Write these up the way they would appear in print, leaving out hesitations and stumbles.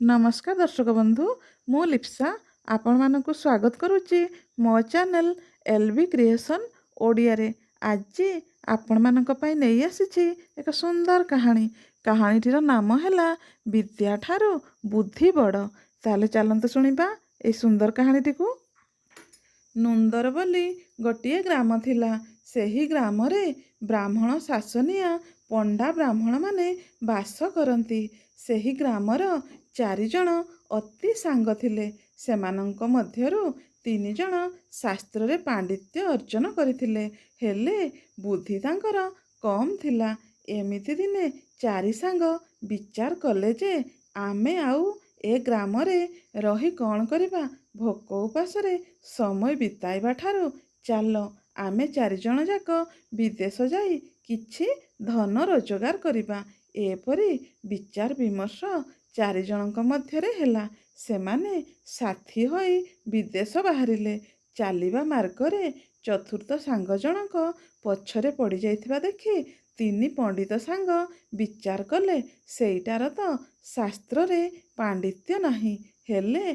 ନମସ୍କାର ଦର୍ଶକ ବନ୍ଧୁ, ମୁଁ ଲିପ୍ସା ଆପଣମାନଙ୍କୁ ସ୍ୱାଗତ କରୁଛି ମୋ ଚ୍ୟାନେଲ୍ ଏଲ୍ ବି କ୍ରିଏସନ୍ ଓଡ଼ିଆରେ। ଆଜି ଆପଣମାନଙ୍କ ପାଇଁ ନେଇ ଆସିଛି ଏକ ସୁନ୍ଦର କାହାଣୀ। କାହାଣୀଟିର ନାମ ହେଲା ବିଦ୍ୟା ଠାରୁ ବୁଦ୍ଧି ବଡ଼। ତାହେଲେ ଚାଲନ୍ତୁ ଶୁଣିବା ଏହି ସୁନ୍ଦର କାହାଣୀଟିକୁ। ନୁନ୍ଦର ବୋଲି ଗୋଟିଏ ଗ୍ରାମ ଥିଲା। ସେହି ଗ୍ରାମରେ ବ୍ରାହ୍ମଣ ଶାସନିଆ ପଣ୍ଡା ବ୍ରାହ୍ମଣମାନେ ବାସ କରନ୍ତି। ସେହି ଗ୍ରାମର ଚାରିଜଣ ଅତି ସାଙ୍ଗ ଥିଲେ। ସେମାନଙ୍କ ମଧ୍ୟରୁ ତିନିଜଣ ଶାସ୍ତ୍ରରେ ପାଣ୍ଡିତ୍ୟ ଅର୍ଜନ କରିଥିଲେ, ହେଲେ ବୁଦ୍ଧି ତାଙ୍କର କମ୍ ଥିଲା। ଏମିତି ଦିନେ ଚାରି ସାଙ୍ଗ ବିଚାର କଲେ ଯେ ଆମେ ଆଉ ଏ ଗ୍ରାମରେ ରହି କ'ଣ କରିବା? ଭୋକ ଉପାସରେ ସମୟ ବିତାଇବା ଠାରୁ ଚାଲ ଆମେ ଚାରିଜଣ ଯାକ ବିଦେଶ ଯାଇ କିଛି ଧନ ରୋଜଗାର କରିବା। ଏପରି ବିଚାର ବିମର୍ଶ ଚାରିଜଣଙ୍କ ମଧ୍ୟରେ ହେଲା। ସେମାନେ ସାଥୀ ହୋଇ ବିଦେଶ ବାହାରିଲେ। ଚାଲିବା ମାର୍ଗରେ ଚତୁର୍ଥ ସାଙ୍ଗ ଜଣକ ପଛରେ ପଡ଼ିଯାଇଥିବା ଦେଖି ତିନି ପଣ୍ଡିତ ସାଙ୍ଗ ବିଚାର କଲେ, ସେଇଟାର ତ ଶାସ୍ତ୍ରରେ ପାଣ୍ଡିତ୍ୟ ନାହିଁ, ହେଲେ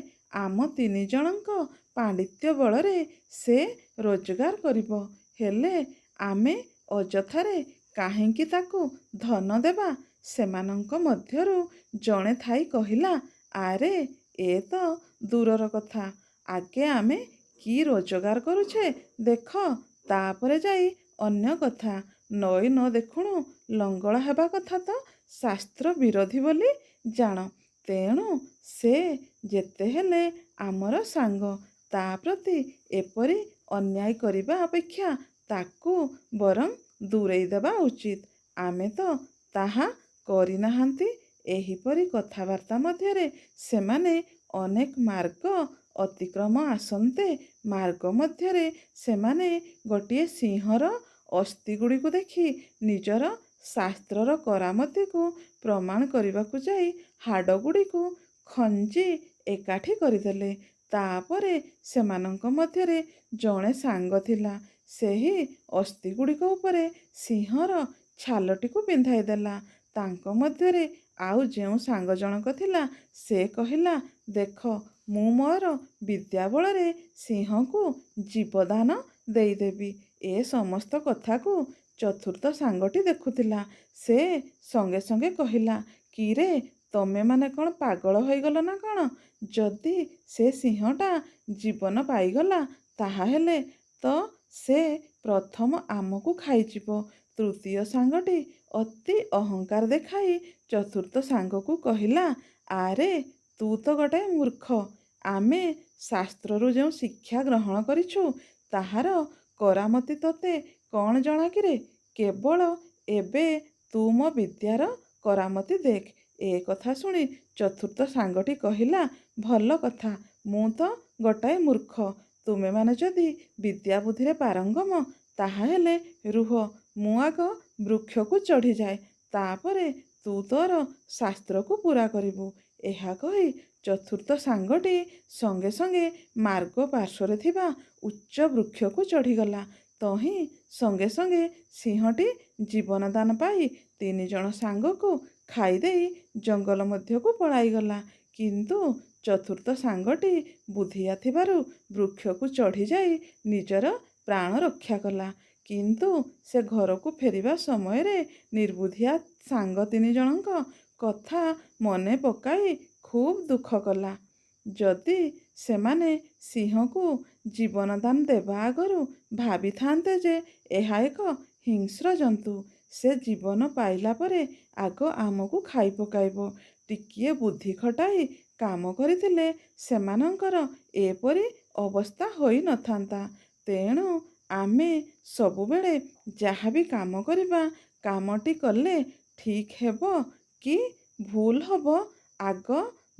ଆମ ତିନି ଜଣଙ୍କ ପାଣ୍ଡିତ୍ୟ ବଳରେ ସେ ରୋଜଗାର କରିବ। ହେଲେ ଆମେ ଅଯଥାରେ କାହିଁକି ତାକୁ ଧନ ଦେବା? ସେମାନଙ୍କ ମଧ୍ୟରୁ ଜଣେ ଥାଇ କହିଲା, ଆରେ ଏ ତ ଦୂରର କଥା, ଆଗେ ଆମେ କି ରୋଜଗାର କରୁଛେ ଦେଖ, ତାପରେ ଯାଇ ଅନ୍ୟ କଥା। ନଈ ନ ଦେଖୁଣୁ ଲଙ୍ଗଳା ହେବା କଥା ତ ଶାସ୍ତ୍ର ବିରୋଧୀ ବୋଲି ଜାଣ। ତେଣୁ ସେ ଯେତେ ହେଲେ ଆମର ସାଙ୍ଗ, ତା ପ୍ରତି ଏପରି ଅନ୍ୟାୟ କରିବା ଅପେକ୍ଷା ତାକୁ ବରଂ ଦୂରେଇ ଦେବା ଉଚିତ। ଆମେ ତ ତାହା କରିନାହାନ୍ତି। ଏହିପରି କଥାବାର୍ତ୍ତା ମଧ୍ୟରେ ସେମାନେ ଅନେକ ମାର୍ଗ ଅତିକ୍ରମ ଆସନ୍ତେ ମାର୍ଗ ମଧ୍ୟରେ ସେମାନେ ଗୋଟିଏ ସିଂହର ଅସ୍ଥିଗୁଡ଼ିକୁ ଦେଖି ନିଜର ଶାସ୍ତ୍ରର କରାମତିକୁ ପ୍ରମାଣ କରିବାକୁ ଯାଇ ହାଡ଼ଗୁଡ଼ିକୁ ଖଞ୍ଜି ଏକାଠି କରିଦେଲେ। ତାପରେ ସେମାନଙ୍କ ମଧ୍ୟରେ ଜଣେ ସାଙ୍ଗ ଥିଲା, ସେହି ଅସ୍ଥିଗୁଡ଼ିକ ଉପରେ ସିଂହର ଛାଲଟିକୁ ପିନ୍ଧାଇ ଦେଲା। ତାଙ୍କ ମଧ୍ୟରେ ଆଉ ଯେଉଁ ସାଙ୍ଗ ଜଣକ ଥିଲା, ସେ କହିଲା, ଦେଖ, ମୁଁ ମୋର ବିଦ୍ୟା ବଳରେ ସିଂହକୁ ଜୀବଦାନ ଦେଇଦେବି। ଏ ସମସ୍ତ କଥାକୁ ଚତୁର୍ଥ ସାଙ୍ଗଟି ଦେଖୁଥିଲା। ସେ ସଙ୍ଗେ ସଙ୍ଗେ କହିଲା, କିରେ, ତମେମାନେ କ'ଣ ପାଗଳ ହୋଇଗଲ ନା କ'ଣ? ଯଦି ସେ ସିଂହଟା ଜୀବନ ପାଇଗଲା, ତାହାହେଲେ ତ ସେ ପ୍ରଥମ ଆମକୁ ଖାଇଯିବ। ତୃତୀୟ ସାଙ୍ଗଟି ଅତି ଅହଙ୍କାର ଦେଖାଇ ଚତୁର୍ଥ ସାଙ୍ଗକୁ କହିଲା, ଆରେ ତୁ ତ ଗୋଟାଏ ମୂର୍ଖ। ଆମେ ଶାସ୍ତ୍ରରୁ ଯେଉଁ ଶିକ୍ଷା ଗ୍ରହଣ କରିଛୁ, ତାହାର କରାମତି ତୋତେ କ'ଣ ଜଣା କିରେ? କେବଳ ଏବେ ତୁ ମୋ ବିଦ୍ୟାର କରାମତି ଦେଖ। ଏ କଥା ଶୁଣି ଚତୁର୍ଥ ସାଙ୍ଗଟି କହିଲା, ଭଲ କଥା, ମୁଁ ତ ଗୋଟାଏ ମୂର୍ଖ। ତୁମେମାନେ ଯଦି ବିଦ୍ୟା ବୁଦ୍ଧିରେ ପାରଙ୍ଗମ, ତାହାହେଲେ ରୁହ, ମୁଁ ଆଗ ବୃକ୍ଷକୁ ଚଢ଼ିଯାଏ, ତାପରେ ତୁ ତୋର ଶାସ୍ତ୍ରକୁ ପୂରା କରିବୁ। ଏହା କହି ଚତୁର୍ଥ ସାଙ୍ଗଟି ସଙ୍ଗେ ସଙ୍ଗେ ମାର୍ଗ ପାର୍ଶ୍ୱରେ ଥିବା ଉଚ୍ଚ ବୃକ୍ଷକୁ ଚଢ଼ିଗଲା। ତହିଁ ସଙ୍ଗେ ସଙ୍ଗେ ସିଂହଟି ଜୀବନଦାନ ପାଇ ତିନି ଜଣ ସାଙ୍ଗକୁ ଖାଇଦେଇ ଜଙ୍ଗଲ ମଧ୍ୟକୁ ପଳାଇଗଲା। କିନ୍ତୁ ଚତୁର୍ଥ ସାଙ୍ଗଟି ବୁଦ୍ଧିଆ ଥିବାରୁ ବୃକ୍ଷକୁ ଚଢ଼ିଯାଇ ନିଜର ପ୍ରାଣ ରକ୍ଷା କଲା। କିନ୍ତୁ ସେ ଘରକୁ ଫେରିବା ସମୟରେ ନିର୍ବୁଦ୍ଧିଆ ସାଙ୍ଗ ତିନି ଜଣଙ୍କ କଥା ମନେ ପକାଇ ଖୁବ୍ ଦୁଃଖ କଲା। ଯଦି ସେମାନେ ସିଂହକୁ ଜୀବନଦାନ ଦେବା ଆଗରୁ ଭାବିଥାନ୍ତେ ଯେ ଏହା ଏକ ହିଂସ୍ର ଜନ୍ତୁ, ସେ ଜୀବନ ପାଇଲା ପରେ ଆଗ ଆମକୁ ଖାଇ ପକାଇବ, ଟିକିଏ ବୁଦ୍ଧି ଖଟାଇ କାମ କରିଥିଲେ ସେମାନଙ୍କର ଏପରି ଅବସ୍ଥା ହୋଇନଥାନ୍ତା। ତେଣୁ ଆମେ ସବୁବେଳେ ଯାହା ବି କାମ କରିବା, କାମଟି କଲେ ଠିକ୍ ହେବ କି ଭୁଲ ହେବ ଆଗ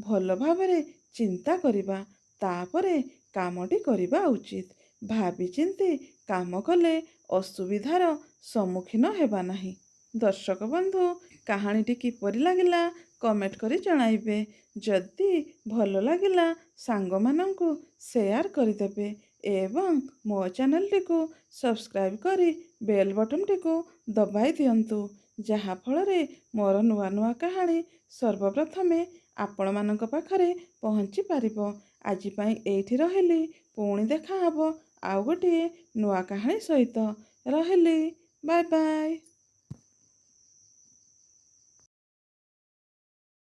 ଭଲ ଭାବରେ ଚିନ୍ତା କରିବା, ତାପରେ କାମଟି କରିବା ଉଚିତ। ଭାବିଚିନ୍ତି କାମ କଲେ ଅସୁବିଧାର ସମ୍ମୁଖୀନ ହେବା ନାହିଁ। ଦର୍ଶକ ବନ୍ଧୁ, କାହାଣୀଟି କିପରି ଲାଗିଲା କମେଣ୍ଟ କରି ଜଣାଇବେ। ଯଦି ଭଲ ଲାଗିଲା, ସାଙ୍ଗମାନଙ୍କୁ ସେୟାର କରିଦେବେ ଏବଂ ମୋ ଚ୍ୟାନେଲଟିକୁ ସବସ୍କ୍ରାଇବ୍ କରି ବେଲ୍ ବଟନ୍ଟିକୁ ଦବାଇ ଦିଅନ୍ତୁ। ଯାହାଫଳରେ ମୋର ନୂଆ ନୂଆ କାହାଣୀ ସର୍ବପ୍ରଥମେ ଆପଣମାନଙ୍କ ପାଖରେ ପହଞ୍ଚି ପାରିବ। ଆଜି ପାଇଁ ଏଇଠି ରହିଲି, ପୁଣି ଦେଖାହବ ଆଉ ଗୋଟିଏ ନୂଆ କାହାଣୀ ସହିତ। ରହିଲି, ବାଏ ବାଏ।